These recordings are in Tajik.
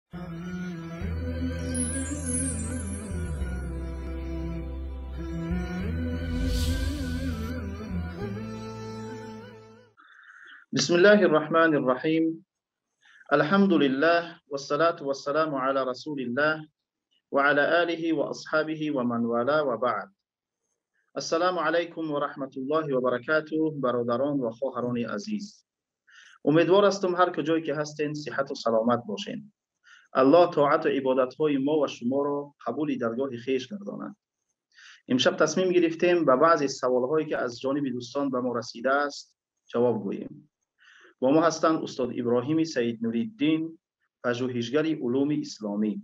بسم الله الرحمن الرحيم. الحمد لله والصلاة والسلام على رسول الله وعلى آله وأصحابه ومن والاه وبعد. السلام علیکم و رحمت الله و برکاته. برادران و خواهران عزیز، امیدوار هستم هر کجایی که هستین صحت و سلامت باشین. الله طاعت و عبادت های ما و شما را قبول درگاه خویش گرداند. امشب تصمیم گرفتیم به بعضی سوال هایی که از جانب دوستان به ما رسیده است جواب گوییم. با ما هستند استاد ابراهیم سید نورالدین، پژوهشگر علوم اسلامی.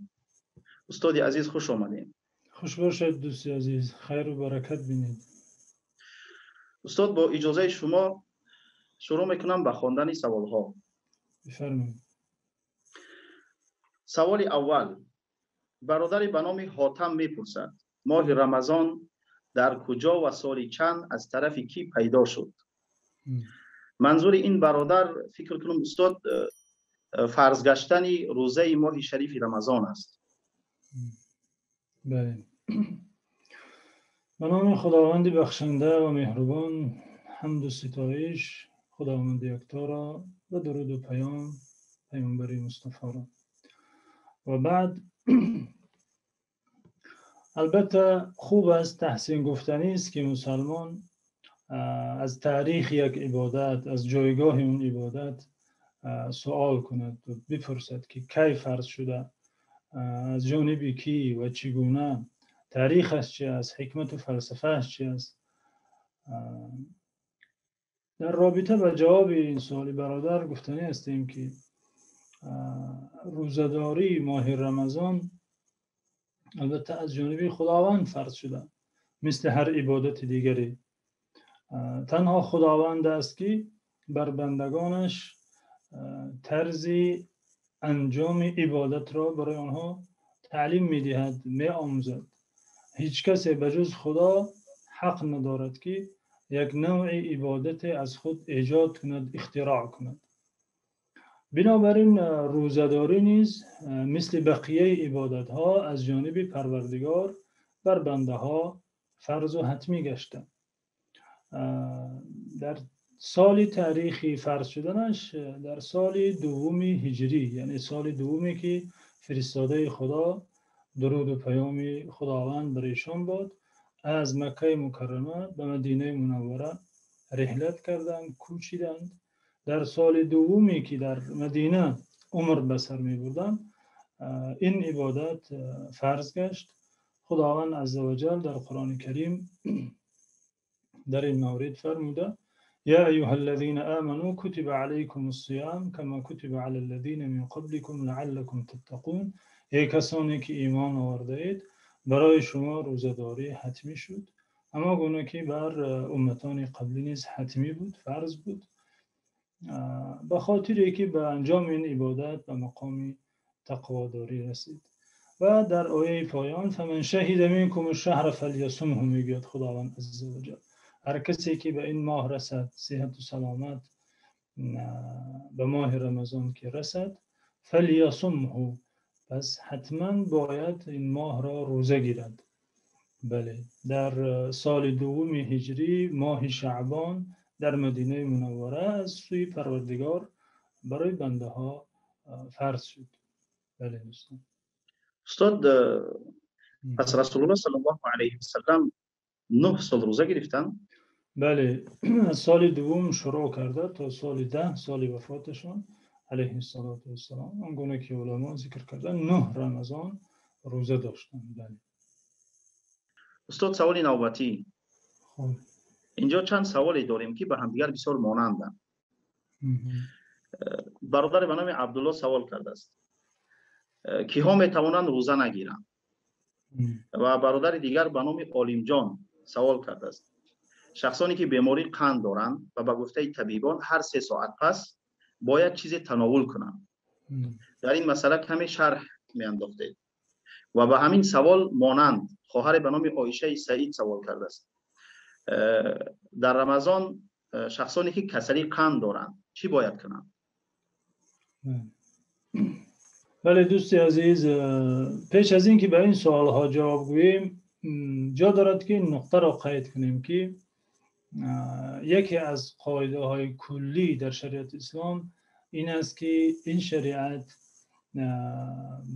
استاد عزیز خوش آمدین. خوش باشد دوست عزیز، خیر و برکت بینید. استاد با اجازه شما شروع میکنم به خواندن سوال ها. بفرمایید. سوال اول، برادری به نام حاتم میپرسد ماه رمضان در کجا و سال چند از طرف کی پیدا شد؟ منظور این برادر فکر کنم استاد فرض گشتن روزه ماه شریف رمضان است. بله. به نام خداوند بخشنده و مهربان، حمد و ستایش خداوند یکتا را و درود و پیام پیامبر مصطفی را. و بعد البته خوب است، تحسین گفتنی است که مسلمان از تاریخ یک عبادت، از جایگاه اون عبادت سوال کند و بپرسد که کی فرض شده، از جانب کی و چگونه، تاریخش چی است، حکمت و فلسفهش چی است. در رابطه با جواب این سوال برادر گفتنی هستیم که روزه‌داری ماه رمضان البته از جانب خداوند فرض شده، مثل هر عبادت دیگری. تنها خداوند است که بر بندگانش طرز انجام عبادت را برای آنها تعلیم می‌دهد، می‌آموزد. هیچ کسی به جز خدا حق ندارد که یک نوع عبادت از خود ایجاد کند، اختراع کند. بنابراین روزه‌داری نیز مثل بقیه عبادت‌ها از جانب پروردگار بر بنده‌ها فرض و حتمی گشته. در سال تاریخی فرض شدنش در سال دوم هجری، یعنی سال دومی که فرستاده خدا درود و پیام خداوند بر ایشان باد، از مکه مکرمه به مدینه منوره رحلت کردند، کوچیدند. در سال دومی که در مدینه عمر به سر می بردند این عبادت فرض گشت. خداوند عزوجل در قرآن کریم در این مورد فرموده: یا ایها الذین آمنوا کتب علیکم الصیام کما کتب علی الذین من قبلکم لعلکم تتقون. ای کسانی که ایمان آورده اید، برای شما روزه‌داری حتمی شد، اما گونه که بر امتان قبلی نیز حتمی بود، فرض بود، به خاطر که به انجام این عبادت به مقام تقواداری رسید. و در آیه پایان فمن شهد منکم الشهر فلیصمه میگوید خداوند عزوجل، هر کسی که به این ماه رسد، صحت و سلامت به ماه رمضان که رسد، فلیصمه، پس حتما باید این ماه را روزه گیرد. بله، در سال دوم هجری ماه شعبان در مدینه منوره از سوی پروردگار برای بنده ها فرض شد. بله دوستان. استاد، پس رسول الله صلی الله علیه و سلم 9 سال روزه گرفتن؟ بله، از سال دوم شروع کرده تا سال 10 سال وفاتشان علیه الصلاة والسلام، آنگونه که علما ذکر کردن 9 رمضان روزه داشتن. بله. استاد سوال نوبتی. خب اینجا چند سوالی داریم که به همدیگر بسیار مانندند. برادر به نام عبدالله سوال کرده است کیها میتوانند روزه نگیرند؟ و برادر دیگر به نام عالم جان سوال کرده است شخصانی که بیماری قند دارند و به گفته طبیبان هر 3 ساعت پس باید چیز تناول کنند، در این مسئله کمی شرح میانداختید. و به همین سوال مانند خواهر به نام عایشه سعید سوال کرده است در رمضان شخصانی که کسری قند دارند چی باید کنند؟ Бале, дӯсти азиз, пеш аз ин ки ба ин саволҳо ҷавоб гӯем, ҷо дорад ки ин нуқтаро қайд кунем, ки яке аз қоидаҳои куллӣ дар шариати ислом ин аст, ки ин шариат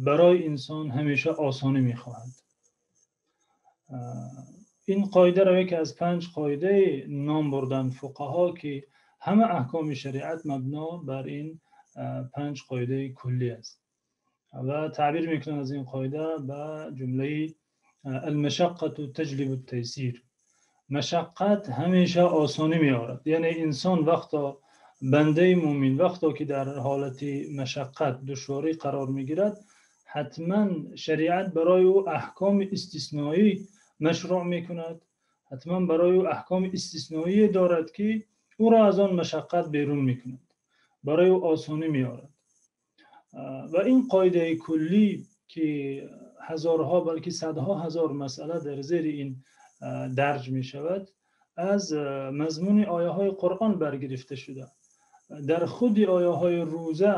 барои инсон ҳамеша осонӣ мехоҳад. Ин қоидаро яке аз панҷ қоидаи ном бурданд фуқаҳо, ки ҳама аҳкоми шариат мабно бар ин панҷ қоидаи куллӣ аст ва таъбир мекунанд аз ин қоида ба ҷумлаи المشقة تجلب التيسير. Машаққат ҳамеша осонӣ меорад. Яъне инсон вақто, бандаи мӯмин вақто ки дар ҳолати машаққат, душворӣ қарор мегирад, ҳатман шариат барои ӯ аҳкоми истисноӣ машрӯъ мекунад, ҳатман барои ӯ аҳкоми истисноӣ дорад, ки ӯро аз он машаққат берун мекунад, барои ӯ осонӣ меорад. Ва ин қоидаи куллӣ, ки ҳазорҳо, балки садҳо ҳазор масъала дар зери ин дарҷ мешавад, аз мазмуни ояҳои Қуръон баргирифта шуда. Дар худи ояҳои рӯза,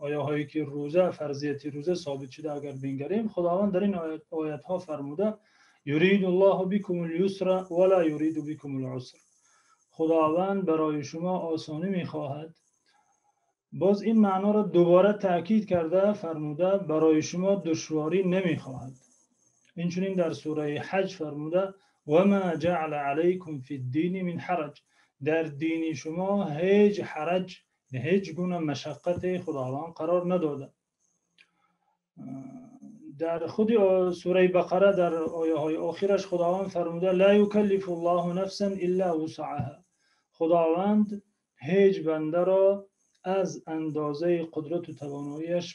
ояҳое ки рӯза, фарзияти рӯза собит шуда, агар бингарем, Худованд дар ин оятҳо фармуда: يريد الله بكم اليسر ولا يريد بكم العسر. Худованд барои шумо осонӣ мехоҳад. Боз ин маъноро дубора таъкид карда фармуда: барои шумо душворӣ намехоҳад. Инчунин дар сураи Ҳаҷ фармуда: وما جعل عليكم في الدين من حرج. Дар дини шумо ҳеҷ ҳараҷ, ҳеҷ гуна машаққате Худованд қарор надода. Дар худи сураи Бақара, дар ояҳои охираш Худованд фармуда: لا يكلف الله نفسا إلا وسعها. Худованд ҳеҷ бандаро аз андозаи қудрату тавоноияш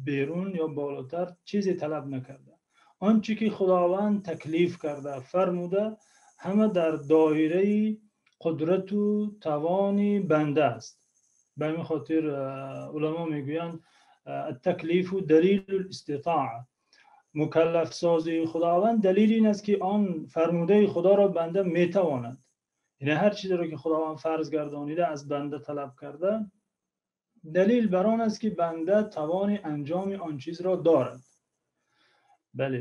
берун ё болотар чизе талаб накарда. Он чӣ ки Худованд таклиф карда, фармуда, ҳама дар доираи қудрату тавони банда аст. Ба ҳамин хотир уламо мегӯянд: التكليف دليل الاستطاعة. Мукаллафсозии Худованд далели ин аст, ки он фармудаи Худоро банда метавонад. Яъне ҳар чизеро ки Худованд фарз гардонида, аз банда талаб карда, далел бар он аст, ки банда тавони анҷоми он чизро дорад. Бале,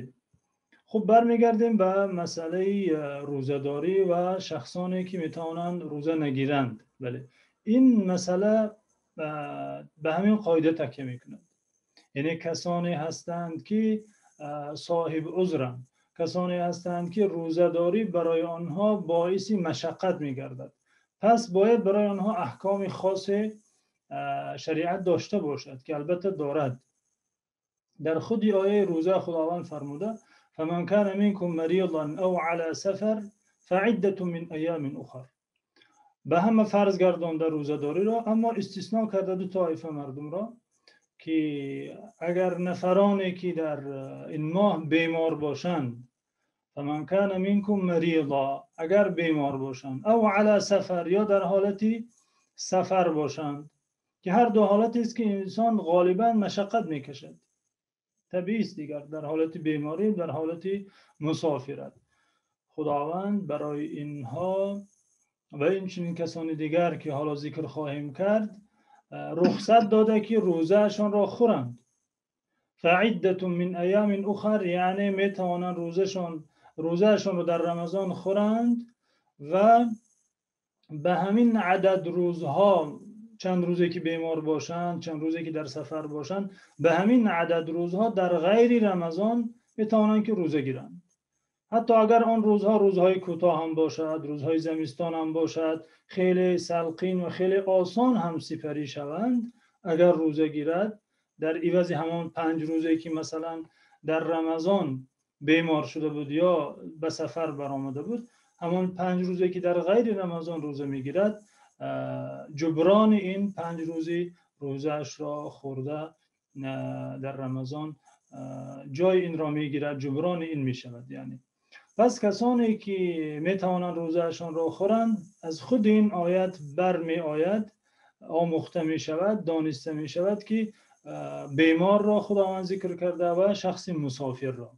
хуб, бармегардем ба масъалаи рӯзадорӣ ва шахсоне ки метавонанд рӯза нагиранд. Бале, ин масъала ба ҳамин қоида такя мекунад. Яъне касоне ҳастанд, ки соҳиби узранд, касоне ҳастанд, ки рӯзадорӣ барои онҳо боиси машаққат мегардад. Пас бояд барои онҳо аҳкоми хосе шариат дошта бошад, ки албатта дорад. Дар худи ояи рӯза Худованд фармуда: فمن كان منكم مريضا أو على سفر فعدة من أيام أخر. Ба ҳама фарз гардонда рӯзадориро, аммо истисно карда ду тоифа мардумро, ки агар нафароне ки дар ин моҳ бемор бошанд, فمن كان منكم مريضا, агар бемор бошанд, أو على سفر, ё дар ҳолати сафар бошанд, ки ҳар ду ҳолатест ки инсон ғолибан машаққат мекашад, табиист дигар, дар ҳолати беморӣ, дар ҳолати мусофират, Худованд барои инҳо ва инчунин касони дигар, ки ҳоло зикр хоҳем кард, рухсат дода, ки рӯзаашонро хӯранд. فعدة من أيام أخر, яъне метавонанд рӯзаашонро дар Рамазон хӯранд ва ба ҳамин адад рӯзҳо, чанд рӯзе ки бемор бошанд, чанд рӯзе ки дар сафар бошанд, ба ҳамин адад рӯзҳо дар ғайри Рамазон метавонанд ки рӯза гиранд. Ҳатто агар он рӯзҳо рӯзҳои кӯтоҳ ҳам бошад, рӯзҳои зимистон ҳам бошад, хеле салқин ва хеле осон ҳам сипарӣ шаванд, агар рӯза гирад, дар ивази ҳамон 5 рӯзе ки масалан дар Рамазон бемор шуда буд ё ба сафар баромада буд, ҳамон 5 рӯзе ки дар ғайри Рамазон рӯза мегирад, ҷуброни ин 5 рӯзи рӯзаашро хӯрда дар Рамазон ҷои инро мегирад, ҷуброни ин мешавад. Яъне пас касоне ки метавонанд рӯзаашонро хӯранд, аз худи ин оят бармеояд, омӯхта мешавад, дониста мешавад, ки беморро Худованд зикр карда ва шахси мусофирро,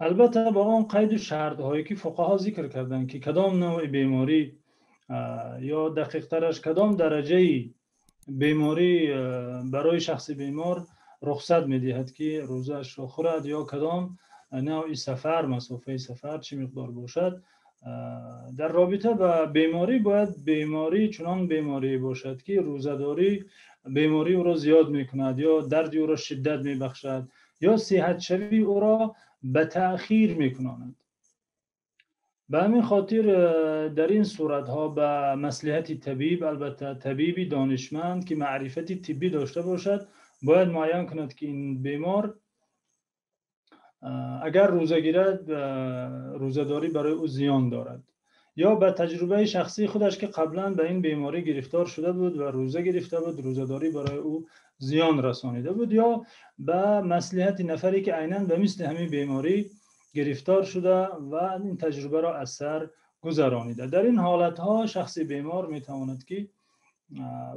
албатта бо он қайду шартҳое ки фуқаҳо зикр карданд, ки кадом навъи беморӣ ё дақиқтараш кадом дараҷаи беморӣ барои шахси бемор рухсат медиҳад, ки рӯзаашро хӯрад ё кадом навъи сафар, масофаи сафар чӣ миқдор бошад. Дар робита ба беморӣ бояд беморӣ чунон беморӣ бошад, ки рӯзадорӣ беморӣ ӯро зиёд мекунад ё дарди ӯро шиддат мебахшад ё сиҳатшавии ӯро ба таъхир мекунонад. Ба ҳамин хотир дар ин суратҳо ба маслиҳати табиб, албатта табиби донишманд, ки маърифати тиббӣ дошта бошад, бояд муайян кунад, ки ин бемор агар рӯза гирад, рӯзадорӣ барои ӯ зиён дорад, ё ба таҷрибаи шахсии худаш, ки қаблан ба ин беморӣ гирифтор шуда буд ва рӯза гирифта буд, рӯзадорӣ барои ӯ зиён расонида буд, ё ба маслиҳати нафаре, ки айнан ба мисли ҳамин беморӣ гирифтор шуда ва ин таҷрибаро аз сар гузаронида. Дар ин ҳолатҳо шахси бемор метавонад, ки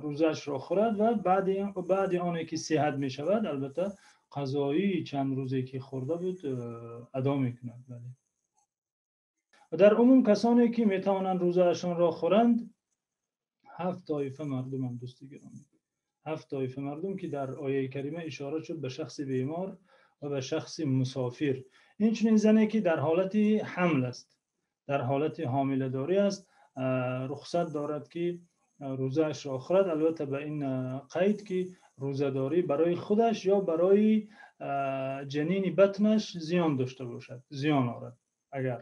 рӯзаашро хӯрад ва баъди оне ки сиҳат мешавад, албатта қазоии чанд рӯзе ки хӯрда буд адо мекунад. Бале, дар умум касоне ки метавонанд рӯзаашонро хӯранд 7 тоифа мардуманд, дӯсти гиромӣ. 7 тоифа мардум, ки дар ояи карима ишора шуд ба шахси бемор ва ба шахси мусофир. Инчунин зане ки дар ҳолати ҳамл аст, дар ҳолати ҳомиладорӣ аст, рухсат дорад, ки рӯзаашро хӯрад, албатта ба ин қайд, ки рӯзадорӣ барои худаш ё барои ҷанини батнаш зиён дошта бошад, зиён орад агар.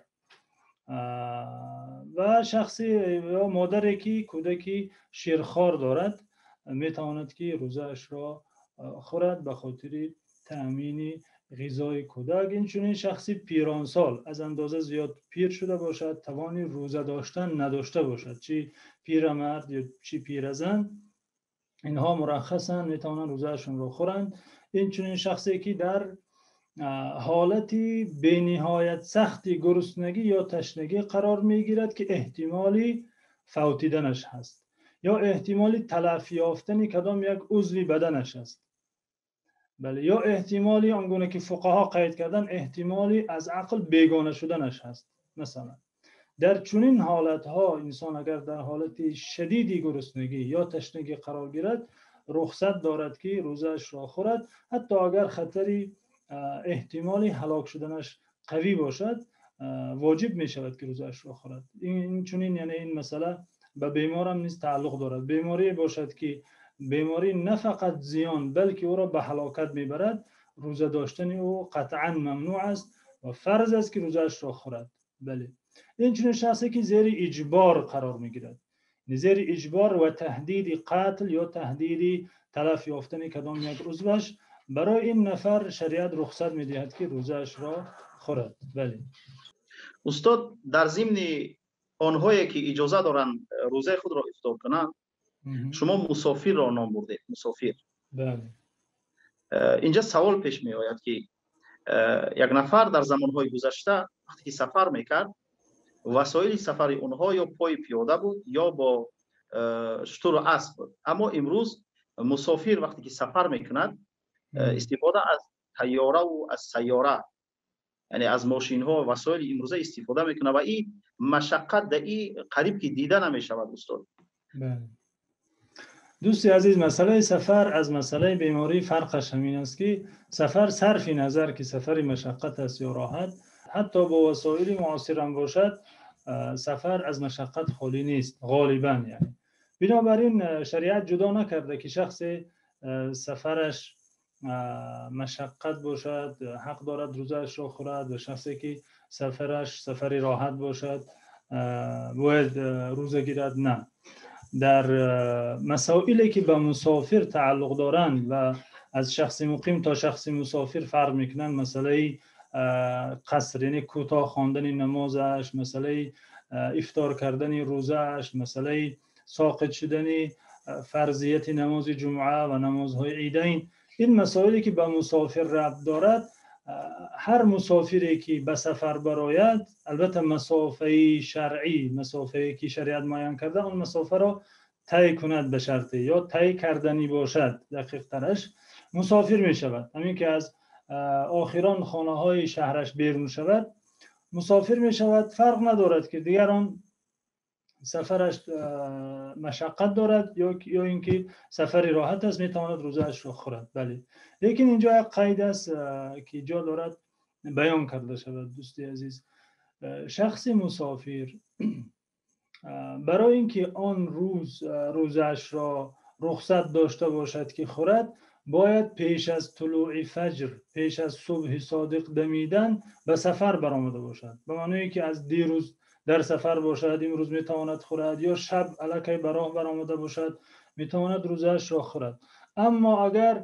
Ва шахси ё модаре ки кӯдаки ширхор дорад, метавонад, ки рӯзаашро хӯрад ба хотири таъмини ғизои кӯдак. Инчунин шахси пиронсол, аз андоза зиёд пир шуда бошад, тавони рӯза доштан надошта бошад, чӣ пирамард ё чӣ пиразан, инҳо мураххасанд, метавонанд рӯзаашонро хӯранд. Инчунин шахсе ки дар ҳолати бениҳоят сахти гуруснагӣ ё ташнагӣ қарор мегирад, ки эҳтимоли фавтиданаш ҳаст ё эҳтимоли талаф ёфтани кадом як узви баданаш аст, бале, ё эҳтимоли он гуна ки фуқаҳо қайд кардан, эҳтимоли аз ақл бегона шуданаш ҳаст. Масалан, дар чунин ҳолатҳо инсон агар дар ҳолати шадиди гуруснагӣ ё ташнагӣ қарор гирад, рухсат дорад, ки рӯзаашро хӯрад, ҳатто агар хатари эҳтимоли ҳалок шуданаш қавӣ бошад, воҷиб мешавад, ки рӯзаашро хӯрад. Инчунин яъне ин масъала ба беморам низ тааллуқ дорад. Беморие бошад, ки беморӣ на фақат зиён, балки ӯро ба ҳалокат мебарад, рӯза доштани ӯ қатъан мамнӯъ аст ва фарз аст, ки рӯзаашро хӯрад. Бале, инчунин шахсе ки зери иҷбор қарор мегирад, зери иҷбор ва таҳдиди қатл ё таҳдиди талаф ёфтани кадом як узваш, барои ин нафар шариат рухсат медиҳад, ки рӯзаашро хӯрад. Бале. Устод, дар зимни онҳое ки иҷоза доранд рӯзаи худро ифтор кунанд, шумо мусофирро ном бурдед, мусофир. Бале. Инҷа савол пеш меояд, ки як нафар дар замонҳои гузашта вақте ки сафар мекард, васоили сафари онҳо ё пои пиёда буд ё бо шутуру асп буд. Аммо имрӯз мусофир вақте ки сафар мекунад, истифода аз тайёраву аз сайёра, яъне аз мошинҳо, васоили имрӯза истифода мекунад ва ин машаққат дар ин қариб ки дида намешавад, устод. Дӯсти азиз, масъалаи сафар аз масъалаи беморӣ фарқаш ҳамин аст, ки сафар, сарфи назар ки сафари машаққат аст ё роҳат, ҳатто бо васоили муосирам бошад, сафар аз машаққат холӣ нест ғолибан. Яъне бинобар ин шариат ҷудо накарда, ки шахсе сафараш машаққат бошад, ҳақ дорад рӯзаашро хӯрад, ва шахсе ки сафараш сафари роҳат бошад, бояд рӯза гирад. На, дар масоиле ки ба мусофир тааллуқ доранд ва аз шахси муқим то шахси мусофир фарқ мекунанд, масъалаи қаср, яъне кӯтоҳ хондани намозаш, масъалаи ифтор кардани рӯзааш, масъалаи соқит шудани фарзияти намози ҷумъа ва намозҳои идайн, ин масоиле ки ба мусофир рабт дорад, ҳар мусофире ки ба сафар барояд, албатта масофаи шаръӣ, масофае ки шариат муайян карда, он масофаро тай кунад ба шарте ё тай карданӣ бошад, дақиқтараш, мусофир мешавад. Ҳамин ки аз охирон хонаҳои шаҳраш берун шавад, мусофир мешавад. Фарқ надорад, ки дигар он Сафараш машаққат дорад ё инки сафари роҳат аст, метавонад рӯзаашро хӯрад. Бале, лекин инҷо як қайд аст, ки ҷо дорад баён карда шавад, дӯсти азиз. Шахси мусофир барои инки он рӯз рӯзаашро рухсат дошта бошад, ки хӯрад, бояд пеш аз тулӯи фаҷр, пеш аз субҳи содиқ дамидан ба сафар баромада бошад. Ба маънои ки аз дирӯз дар сафар бошад, имрӯз метавонад хӯрад, ё шаб аллакай ба роҳ баромада бошад, метавонад рӯзаашро хӯрад. Аммо агар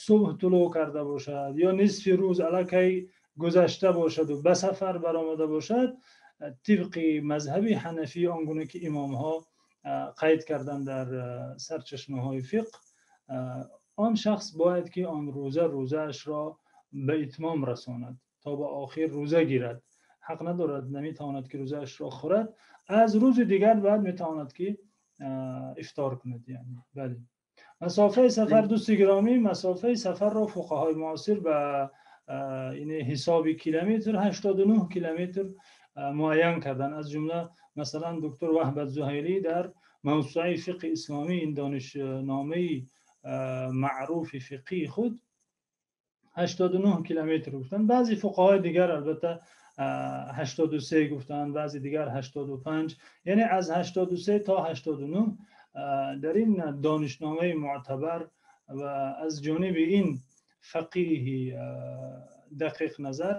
субҳ тулӯъ карда бошад ё нисфи рӯз аллакай гузашта бошад ва ба сафар баромада бошад, тибқи мазҳаби ҳанафӣ, он гуна ки имомҳо қайд карданд дар сарчашмаҳои фиқҳ, он шахс бояд ки он рӯза рӯзаашро ба итмом расонад, то ба охир рӯза гирад. Ҳақ надорад, наметавонад ки рӯзаашро хӯрад. Аз рӯзи дигар баъд метавонад ки ифтор кунад. Яъне бале, масофаи сафар, дӯсти гиромӣ, масофаи сафарро фуқаҳои муосир ба ин ҳисоби километр 89 километр муайян карданд. Аз ҷумла масалан доктор Ваҳбат Зуҳайлӣ дар мавсӯаи фиқҳи исломӣ, ин донишномаи маъруфи фиқҳии худ, 89 километр гуфтанд. Баъзе фуқаҳои дигар албатта 83 гуфтанд, баъзе дигар 85, яъне аз 83 то 89 дар ин донишномаи мӯътабар ва аз ҷониби ин фақеҳи дақиқ назар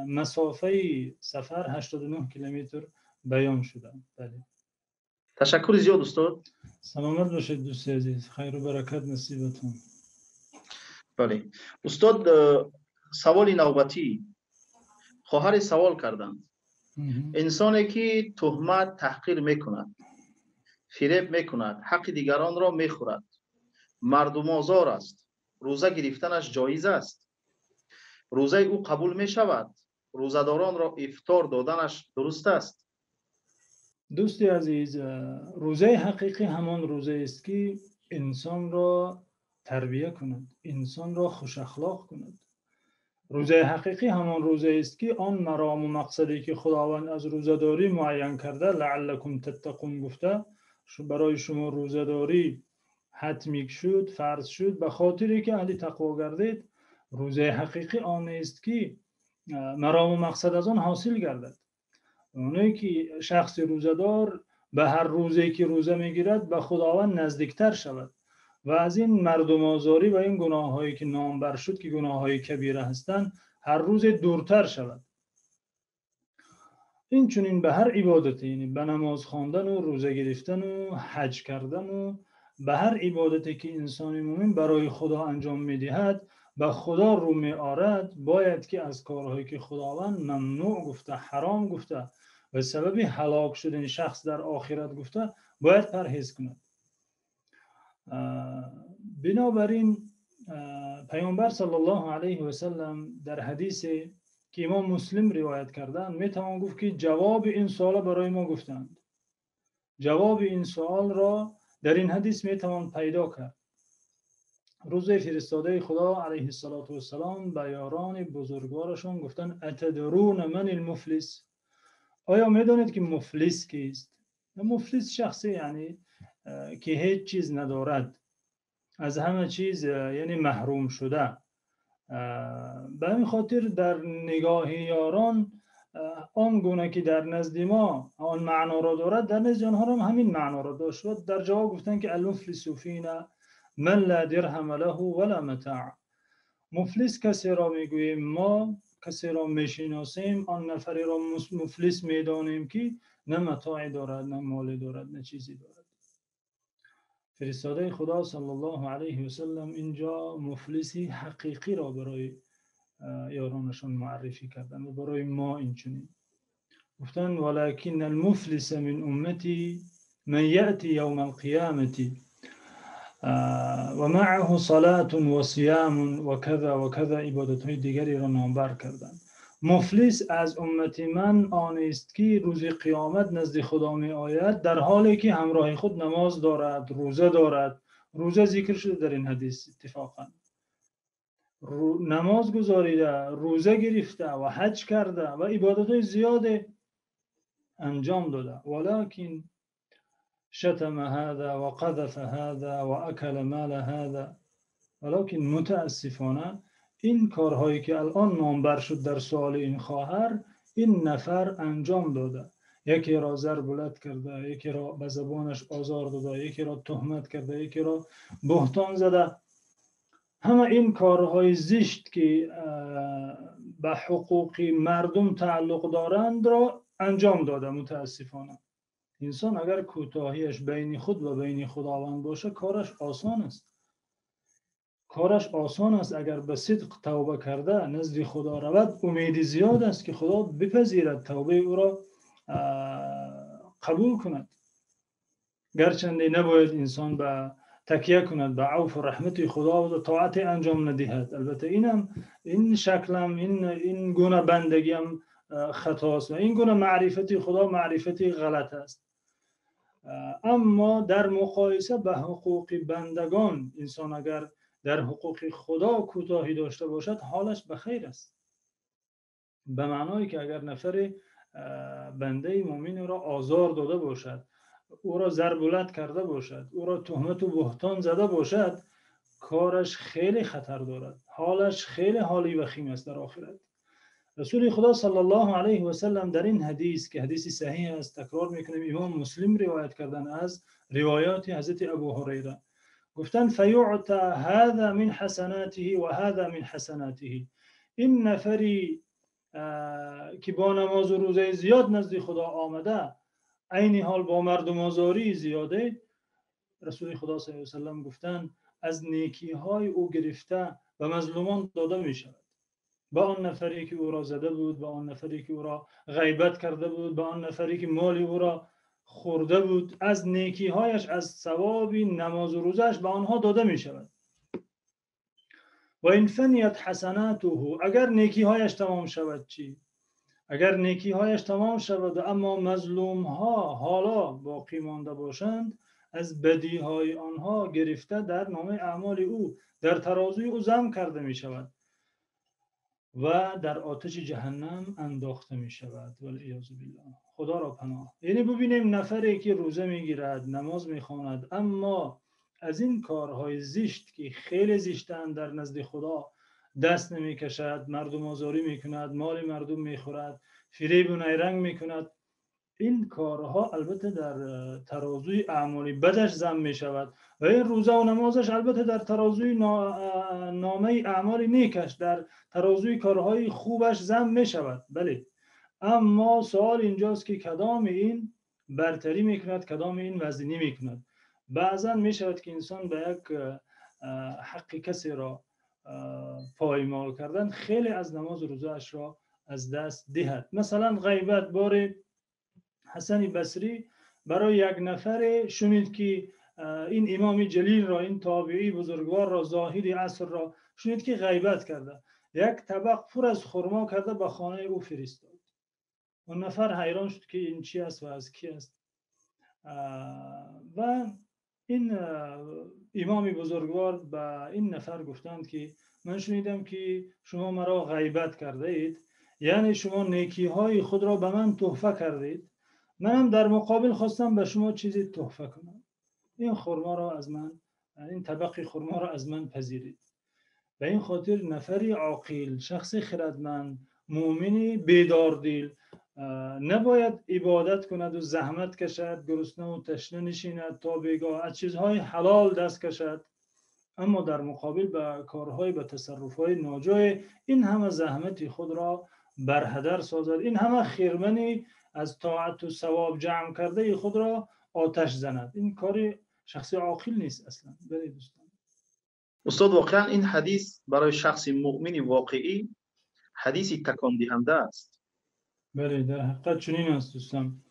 масофаи сафар 89 километр баён шуда. Бале. Ташаккури зиёд, устод. Саломат бошед, дӯсти азиз, хайру баракат насибатон. Бале, устод, саволи навбатӣ хоҳаре савол карданд: инсоне ки туҳмат, таҳқир мекунад, фиреб мекунад, ҳаққи дигаронро мехӯрад, мардумозор аст, рӯза гирифтанаш ҷоиз аст? Рӯзаи ӯ қабул мешавад? Рӯзадоронро ифтор доданаш дуруст аст? Дӯсти азиз, рӯзаи ҳақиқӣ ҳамон рӯзаест, ки инсонро тарбия кунад, инсонро хушахлоқ кунад. Рӯзаи ҳақиқӣ ҳамон рӯзаест, ки он марому мақсаде ки Худованд аз рӯзадорӣ муайян карда, лааллакум таттақун гуфта, барои шумо рӯзадорӣ ҳатмӣ шуд, фарз шуд, ба хотире ки аҳли тақво гардед. Рӯзаи ҳақиқӣ он аст, ки марому мақсад аз он ҳосил гардад. Оне ки шахси рӯзадор ба ҳар рӯзе ки рӯза мегирад, ба Худованд наздиктар шавад ва аз ин мардумозорӣ ва ин гуноҳҳое ки номбар шуд, ки гуноҳҳои кабира ҳастанд, ҳар рӯзе дуртар шавад. Ин чунин ба ҳар ибодате, яъне ба намоз хондан ва рӯза гирифтан ва ҳаҷ кардан ва ба ҳар ибодате ки инсони мӯмин барои Худо анҷом медиҳад, ба Худо рӯ меорад, бояд ки аз корҳое ки Худованд мамнӯъ гуфта, ҳаром гуфта ва сабаби ҳалок шудани шахс дар охират гуфта, бояд парҳез кунад. Бинобар ин Паёмбар саллаллоҳу алайҳи васаллам дар ҳадисе ки имом Муслим ривоят карданд, метавон гуфт ки ҷавоби ин савол барои мо гуфтанд. Ҷавоби ин саволро дар ин ҳадис метавон пайдо кард. Рӯзе фиристодаи Худо алайҳиссалоту вассалом ба ёрони бузургворашон гуфтанд: атадруна манил муфлис? Оё медонед ки муфлис кист? Муфлис шахсе, яъне ки ҳеҷ чиз надорад, аз ҳама чиз яъне маҳрум шуда. Ба ҳамин хотир дар нигоҳи ёрон он гуна ки дар назди мо он маъноро дорад, дар назди онҳо ҳам ҳамин маъноро дошт. Ва дар ҷавоб гуфтанд ки алмуфлису фина ман ла дирҳама лаҳу ва ла матаъ. Муфлис касеро мегӯем мо, касеро мешиносем, он нафареро муфлис медонем, ки на матоъе дорад, на моле дорад, на чизе дорад. Фиристодаи Худо саллаллоҳу алайҳи васаллам инҷо муфлиси ҳақиқиро барои ёронашон муаррифӣ карданд ва барои мо инчунин гуфтанд: валакинна алмуфлиса мин умматӣ ман яъти явма алқиёмати ва маъаҳу салатун ва сиямун ва каза ва каза, ибодатҳои дигареро номбар карданд. Муфлис аз уммати ман он аст, ки рӯзи қиёмат назди Худо меояд, дар ҳоле ки ҳамроҳи худ намоз дорад, рӯза дорад. Рӯза зикр шуда дар ин ҳадис иттифоқан. Намоз гузорида, рӯза гирифта ва ҳаҷ карда ва ибодатҳои зиёде анҷом дода. Валакин شتم هذا وقذف هذا وأكل مال هذا. ولکن متاسفانه این کارهایی که الان نامبر شد در سوال این خواهر، این نفر انجام داده. یکی را ضرب و لت کرده، یکی را به زبانش آزار داده، یکی را تهمت کرده، یکی را بهتان زده. همه این کارهای زشت که به حقوق مردم تعلق دارند را انجام داده متاسفانه. انسان اگر کوتاهیش بین خود و بین خداوند باشه کارش آسان است. کارش آسان است. اگر به صدق توبه کرده نزد خدا رود، امید زیاد است که خدا بپذیرد، توبه او را قبول کند. گرچند نباید انسان به تکیه کند به عفو و رحمت خدا و طاعت انجام ندهد. البته اینم این شکلم این گونه بندگیم خطاست و این گونه معرفت خدا معرفت غلط است. اما در مقایسه به حقوق بندگان، انسان اگر در حقوق خدا کوتاهی داشته باشد حالش بخیر است. به معنایی که اگر نفر بنده مؤمن را آزار داده باشد، او را ضرب و لت کرده باشد، او را تهمت و بهتان زده باشد، کارش خیلی خطر دارد، حالش خیلی حالی وخیم است در آخرت. رسول خدا صلی الله علیه و سلم در این حدیث که حدیث صحیح است، تکرار میکنیم، امام مسلم روایت کردن از روایات حضرت ابو هریره، گفتن فیعطى هذا من حسناته و هذا من حسناته. این نفری که با نماز و روزه زیاد نزد خدا آمده، عین حال با مردم آزاری زیاده، رسول خدا صلی الله علیه و سلم گفتن از نیکی های او گرفته و مظلومان داده می شود. به آن نفری که او را زده بود، به آن نفری که او را غیبت کرده بود، به آن نفری که مال او را خورده بود، از نیکی هایش، از ثواب نماز و روزش به آنها داده می شود. و این فنیت حسناته، اگر نیکی هایش تمام شود چی؟ اگر نیکی هایش تمام شود اما مظلوم ها حالا باقی مانده باشند، از بدی های آنها گرفته در نامه اعمال او، در ترازوی او ضم کرده می شود و در آتش جهنم انداخته می شود. والعیاذ بالله. خدا را پناه. یعنی ببینیم نفری که روزه می گیرد، نماز می خواند، اما از این کارهای زشت که خیلی زشتند در نزد خدا دست نمی کشد، مردم آزاری می کند، مال مردم می خورد، فریب و نیرنگ می کند، این کارها البته در ترازوی اعمال بدش ضم می شود و این روزه و نمازش البته در ترازوی نامه اعمال نیکش، در ترازوی کارهای خوبش ضم می شود. بله، اما سوال اینجاست که کدام این برتری می کند، کدام این وزنی می کند. بعضا می شود که انسان به یک حق کسی را پایمال کردن خیلی از نماز و روزه اش را از دست دهد. مثلا غیبت، بار حسن بصری برای یک نفر شنید که این امام جلیل را، این تابعی بزرگوار را، زاهد عصر را شنید که غیبت کرده، یک طبق پر از خرما کرده به خانه او فرستاد. اون نفر حیران شد که این چی است و از کی است. و این امام بزرگوار به این نفر گفتند که من شنیدم که شما مرا غیبت کرده اید، یعنی شما نیکی های خود را به من تحفه کردید، منم در مقابل خواستم به شما چیزی تحفه کنم، این خرما را از من، این طبق خرما را از من پذیرید. به این خاطر نفری عاقل، شخص خردمند، مؤمنی بیدار دل نباید عبادت کند و زحمت کشد، گرسنه و تشنه نشیند تا بیگاه، از چیزهای حلال دست کشد، اما در مقابل به کارهای، به تصرفهای ناجای این همه زحمت خود را برهدر سازد، این همه خیرمنی از طاعت و ثواب جمع کرده خود را آتش زند. این کار شخص عاقل نیست اصلا. بله دوستان. استاد، واقعا این حدیث برای شخص مؤمن واقعی حدیثی تکان دهنده است. بله، در حقیقت چنین است دوستان.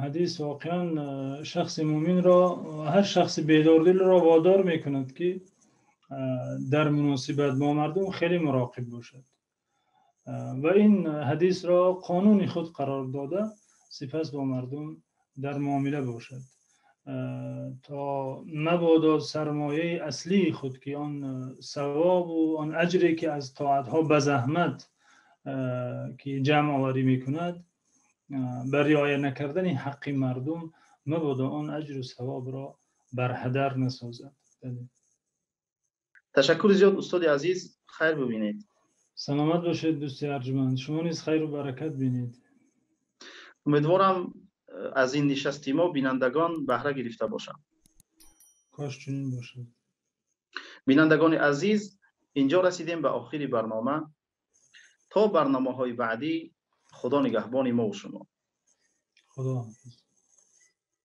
حدیث واقعا شخص مؤمن را، هر شخص بیدار دل را وادار میکند که در مناسبت با مردم خیلی مراقب باشد و این حدیث را قانون خود قرار داده، سپس با مردم در معامله باشد تا مبادا سرمایه اصلی خود که آن ثواب و آن اجری که از طاعتها به زحمت که جمع آوری میکند، بر رعایت نکردن حق مردم Мабодо он аҷру савобро бар ҳадар насозад. Ташаккури зиёд, устоди азиз, хайр бибинед. Саломат бошед, дӯсти арҷманд, шумо низ хайру баракат бинед. Умедворам, аз ин нишасти мо бинандагон баҳра гирифта бошанд. Кош чунин бошад. Бинандагони азиз, инҷо расидем ба охири барнома. То барномаҳои баъдӣ, Худо нигаҳбони мо ва шумо. Худо ҳофиз.